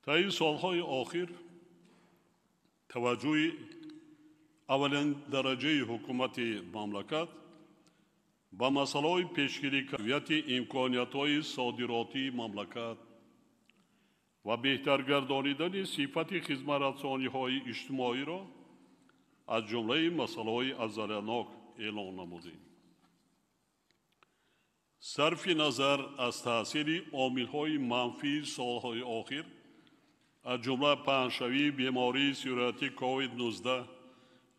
Таи солҳои охир таваҷҷӯҳи аввалин дараҷаи ҳукумати мамлакат ба масъалаҳои пешгирӣ тақвияти имкониятҳои содиротии мамлакат ва беҳтар гардонидани сифати хизматрасониҳои иҷтимоиро аз ҷумлаи масъалаҳои афзалиятнок эълон намудем. Сарфи назар аз таъсири омилҳои манфии солҳои охир, аз ҷумла паҳншавии бемории сирояти COVID-19,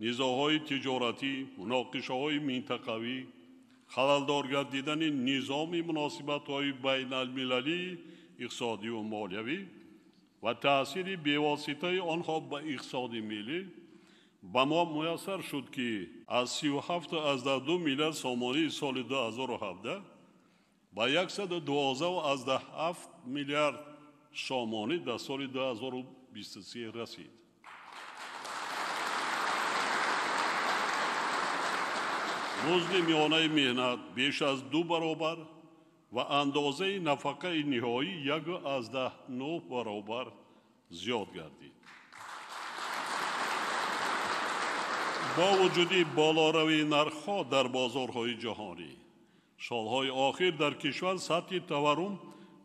низоъҳои тиҷоратӣ, муноқишаҳои минтақавӣ, халалдор гардидани низоми муносибатҳои байналмилалии иқтисодиву молиявӣ ва таъсири бевоситаи онҳо ба иқтисоди миллӣ, ба мо муяссар шуд, ки аз 37,2 миллиард сомонии соли 2017 ба 112,7 миллиард сомонӣ дар соли 2023 расид. Музди миёнаи меҳнат беш аз 2 баробар ва андозаи нафақаи ниҳоӣ 1,9 баробар зиёд гардид. Бо вуҷуди болоравии нархҳо дар бозорҳои ҷаҳонӣ, солҳои охир дар кишвар сатҳи таваррум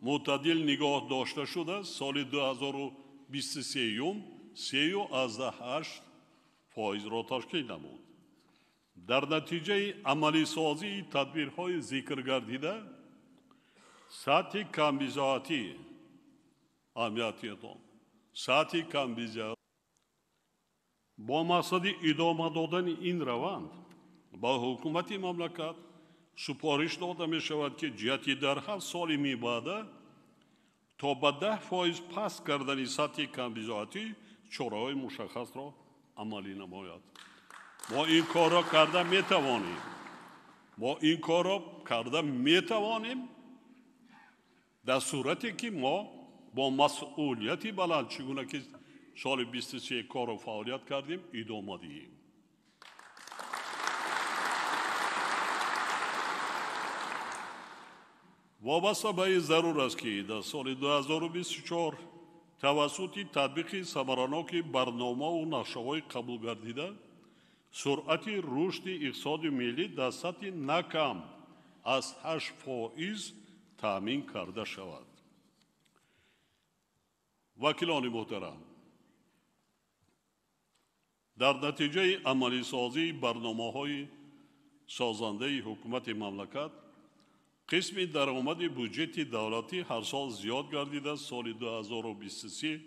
мӯътадил нигоҳ дошта шуда, соли 2023 3,8%-ро ташкил намуд. Дар натиҷаи амалисозии тадбирҳои зикргардида, сатҳи камбизоатӣ аҳамиятиятон сатҳи камбизоат бо мақсади идома додани ин раванд ба ҳукумати мамлакат супориш дода мешавад, ки ҷиҳати дар 7 соли мибаъда то ба 10% паст кардани сатҳи камбизоатӣ чораҳои мушаххасро амалӣ намояд. Мо ин корро карда метавонем. Мо ин корро карда метавонем дар сурате ки мо бо масъулияти баланд, чӣ гуна ки соли 23 корро фаъолият кардем, идома диҳем. Вобаста ба ин зарур аст, ки дар соли 2024 тавассути татбиқи самараноки барномаву нақшаҳои қабулгардида суръати рушди иқтисоди миллӣ дар сатҳи на кам аз 8% таъмин карда шавад. Вакилони муҳтарам, дар натиҷаи амалисозии барномаҳои созандаи ҳукумати мамлакат қисми даромади буҷети давлатӣ ҳар сол зиёд гардида, соли 2023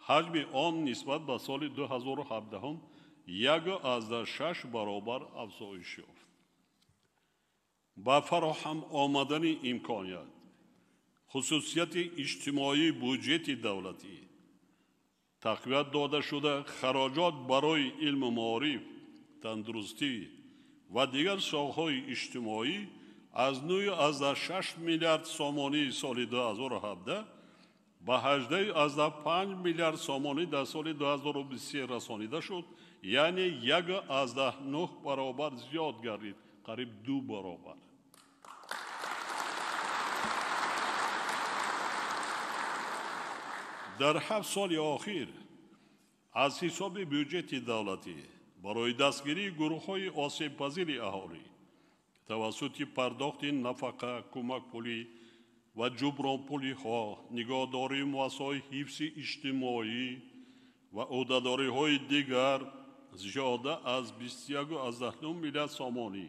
ҳаҷми он нисбат ба соли 2017 1,6 баробар афзоиш ёфт. Ба фароҳам омадани имконият, хусусияти иҷтимоии буҷети давлатӣ тақвият дода шуда, хароҷот барои илму маориф, тандурустӣ ва дигар соҳаҳои иҷтимоӣ аз 9,6 миллиард сомонии соли 2017 ба 18,5 миллиард сомонӣ дар соли 2023 расонида шуд, яъне 1,9 баробар зиёд гардид, қариб 2 баробар. Дар 7 соли охир аз ҳисоби бюҷети давлатӣ барои дастгирии гурӯҳҳои осебпазири аҳолӣ тавассути пардохти нафақа, кӯмакпулӣ ва ҷубронпулиҳо, нигоҳдории муассисаҳои ҳифзи иҷтимоӣ ва ӯҳдадориҳои дигар зиёда аз 21,9 миллиард сомонӣ,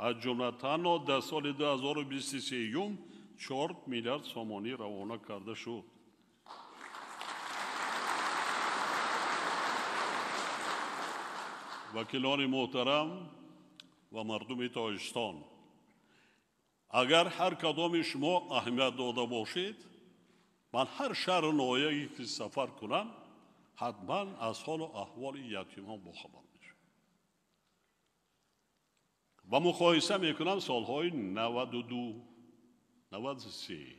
аз ҷумла танҳо дар соли 2023 4 миллиард сомонӣ равона карда шуд. Вакилони муҳтарам ва мардуми Тоҷикистон, агар ҳар кадоми шумо аҳамият дода бошед, ман ҳар шаҳру ноҳияе ки сафар кунам, ҳатман аз ҳолу аҳволи ятимон бохабар мешавам ва муқоиса мекунам солҳои 92, 93.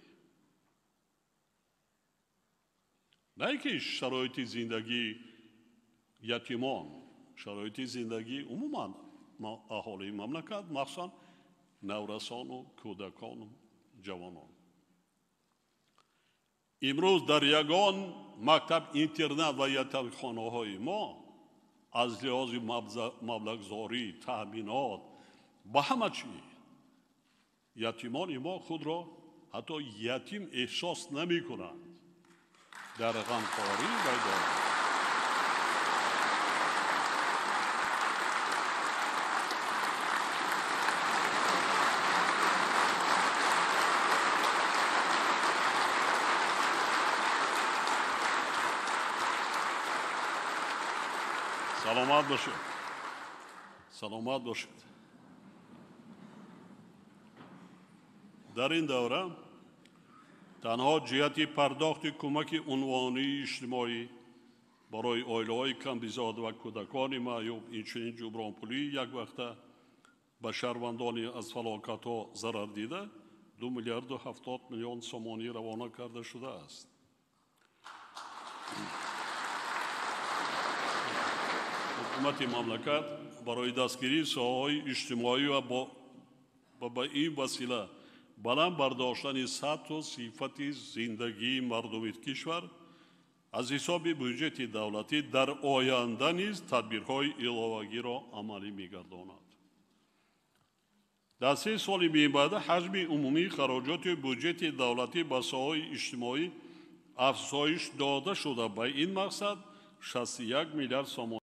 На ин ки шароити зиндагии ятимон, шароити зиндагии умуман аҳолии мамлакат, махсусан наврасону кӯдакону ҷавонон. Имрӯз дар ягон Мактаб интернат ва ятимхонаҳои мо аз лиҳози маблағгузорӣ, таъминот ба ҳама чиз ятимони мо худро ҳатто ятим эҳсос намекунанд. Дар ғамхорӣ ва доранд. Саломат бошед. Саломат бошед. Дар ин давра танҳо ҷиҳати пардохти кӯмаки унвонии иҷтимоӣ барои оилаҳои камбизоат ва кӯдакони маъюб, инчунин ҷубронпулии яквақта ба шаҳрвандони аз фалокатҳо зарар дида 2 миллиарду 70 миллион сомонӣ равона карда шудааст. Ҳукумати мамлакат барои дастгирии соҳаҳои иҷтимоӣ ва ба ин васила баланд бардоштани сатҳу сифати зиндагии мардуми кишвар аз ҳисоби бюҷети давлатӣ дар оянда низ тадбирҳои иловагиро амалӣ мегардонад. Дар 3 соли минбаъда ҳаҷми умумии хароҷоти бюҷети давлатӣ ба соҳаҳои иҷтимоӣ афзоиш дода шуда, ба ин мақсад 61 миллиард сомонӣ